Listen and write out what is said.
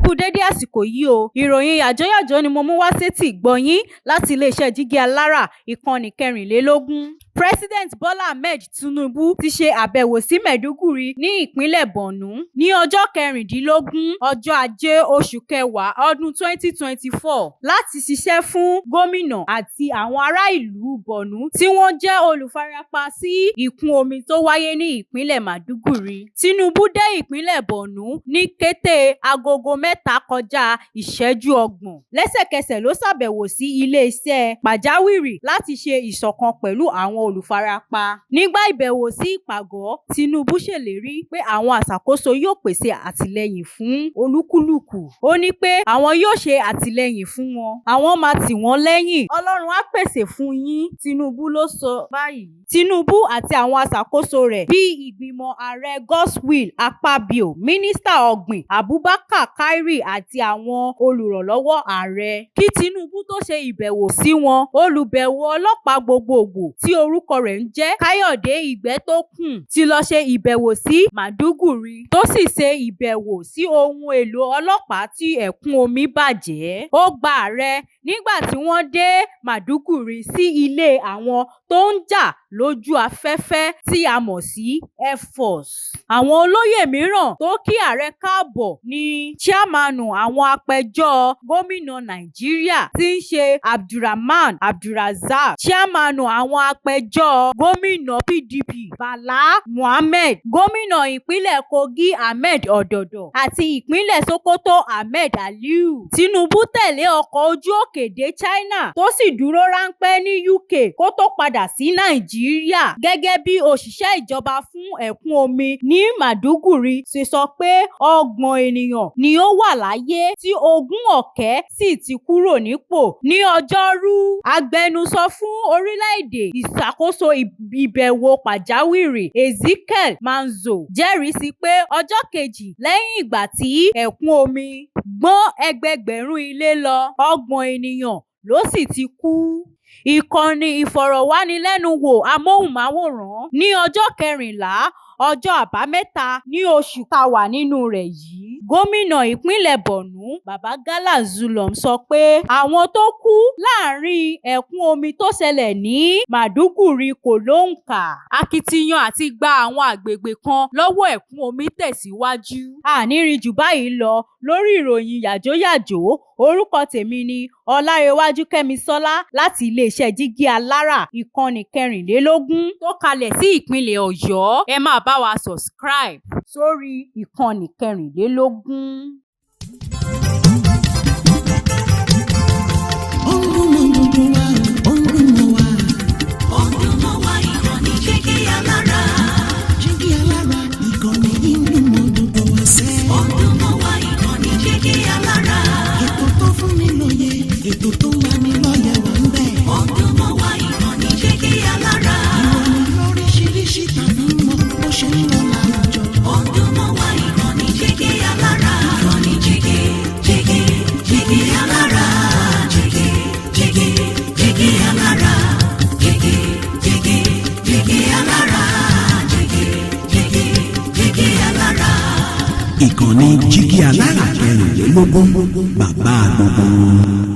Kú dédé àsìkò yìí o. Ìròyìn yàjóyàjó ni mo mú wá sétí ìgbọ́ yín láti iléeṣẹ́ Jígí Alára, ìkànnì 24. President Bola Ahmed Tinubu ti ṣe àbẹ̀wò sí Maiduguri ní ìpínlẹ̀ Borno ní ọjọ́ 16, ọjọ́ Ajé, oṣù kẹwàá ọdún 2024 láti ṣiṣẹ́ fún gómìnà àti àwọn ará ìlú Borno tí wọ́n jẹ́ olùfarapa sí ìkún omi tó wáyé ní ìpínlẹ̀ Maiduguri. Tinubu dé ìpínlẹ̀ Borno ní kété 3:30. Lẹ́sẹ̀kẹsẹ̀ ló ṣàbẹ̀wò sí ilé-iṣẹ́ pàjáwìrì láti ṣe ìṣọ̀kan pẹ̀lú àwọn olùfarapa. Nígbà ìbẹ̀wò sí ìpàgọ́, Tinubu ṣèlérí pé àwọn aṣàkóso yóò pèsè àtìlẹ́yìn fún olúkúlùkù. Ó ní pé àwọn yóò ṣe àtìlẹ́yìn fún wọn, àwọn máa tì wọ́n lẹ́yìn, Ọlọ́run á pèsè fún yín, Tinubu ló sọ báyìí. Tinubu àti àwọn aṣàkóso rẹ̀ bíi ìgbìmọ̀ ààrẹ Godswill Akpabio, mínísítà ọ̀gbìn Abubakar Kyari àti àwọn olùrànlọ́wọ́ ààrẹ. Kí Tinubu tó ṣe ìbẹ̀wò sí wọn, olùbẹ̀wò ọlọ́pàá gbogboògbò tí orúkọ rẹ̀ ń jẹ́ Káyọ̀dé Ìgbẹ́tókùn ti lọ ṣe ìbẹ̀wò sí Maiduguri tó sì ṣe ìbẹ̀wò sí ohun èlò ọlọ́pàá tí ẹ̀kún omi bàjẹ́. Ó gba ààrẹ nígbà tí wọ́n dé Maiduguri sí ilé àwọn tó ń jà lójú afẹ́fẹ́ tí a mọ̀ sí Air Force. Àwọn olóyè mìíràn tó kí ààrẹ káàbọ̀ ní Chíámánù àwọn apẹjọ́ gómìnà Nàìjíríà tí ń ṣe Abdulrahman Abdulrazaq, Chíámánù àwọn apẹjọ́ gómìnà PDP Bala Mohammed, gómìnà ìpínlẹ̀ Kogi Ahmed Ododo àti ìpínlẹ̀ Sokoto Ahmed Aliyu. Tinubu tẹ̀lé ọkọ̀ ojú òkè dé China tó sì dúró ráńpẹ́ ní UK kó tó padà sí Nàìjíríà. Gẹ́gẹ́ bí òṣìṣẹ́ ìjọba fún ẹ̀kún omi ní Maiduguri ṣe sọ pé 30 ènìyàn ni ó wà láyé tí 20 sì ti kúrò nípò. Ní Ọjọ́rú, agbẹnusọ fún orílẹ̀-èdè ìṣàkóso ìbẹ̀wò pàjáwìrì Ezekiel Manzo jẹ́rìí sí pé ọjọ́ kejì lẹ́yìn ìgbà tí ẹ̀kún omi gbọ́n ẹgbẹẹgbẹ̀rún ilé lọ, 30 ènìyàn ló sì ti kú. Ìkànnì ìfọ̀rọ̀wánilẹ́nuwò amóhùnmáwòrán ní ọjọ́ 14, ọjọ́ Àbámẹ́ta ní oṣù tá wà nínú rẹ̀ yìí, gómìnà ìpínlẹ̀ Borno Babagana Zulum sọ pé àwọn tó kú láàrin ẹ̀kún omi tó ṣẹlẹ̀ ní Maiduguri kò lóǹkà. Akitiyan àti gba àwọn agbègbè kan lọ́wọ́ ẹ̀kún omi tẹ̀síwájú. A ní rí jù báyìí lọ lórí ìròyìn yàjóyàjó. Orúkọ tèmi ni Ọláńrewájú Kẹ́misọ́lá láti iléeṣẹ́ Jígí Alára, ìkànnì 24 tó kalẹ̀ sí ìpínlẹ̀ Ọ̀yọ́. Ẹ máa bá wa subscribe sórí ìkànnì 24. Ó ń dún mọ́ gbogbo wa, ó ń dún mọ́ wa. Ó ń dún mọ́ wa, ìkànnì Jígí Alára. Jígí Alára, ìkànnì yìí ń dún mọ́ gbogbo wa sẹ́. Ó ń dún mọ́ wa, ìkànnì Jígí Alára. Ètò tó fún ni lóye, ètò tó ń lani lọ́yẹ̀ wà ń bẹ̀. Ó ń dún mọ́ wa, ìkànnì Jígí Alára. Ìròyìn lóríṣiríṣi tàbí mọ bó ṣe ń lọ láwùjọ. Ó ń dún mọ́ wa, ìkànnì Jígí Alára. Ìkànnì Jígí, Jígí, Jígí Alára. Jígí, Jígí, Jígí Alára. Jígí, Jígí, Jígí Alára. Jígí, Jígí, Jígí Alára. Ìkànnì Jígí Alára 24, bàbá gbogbo wọn.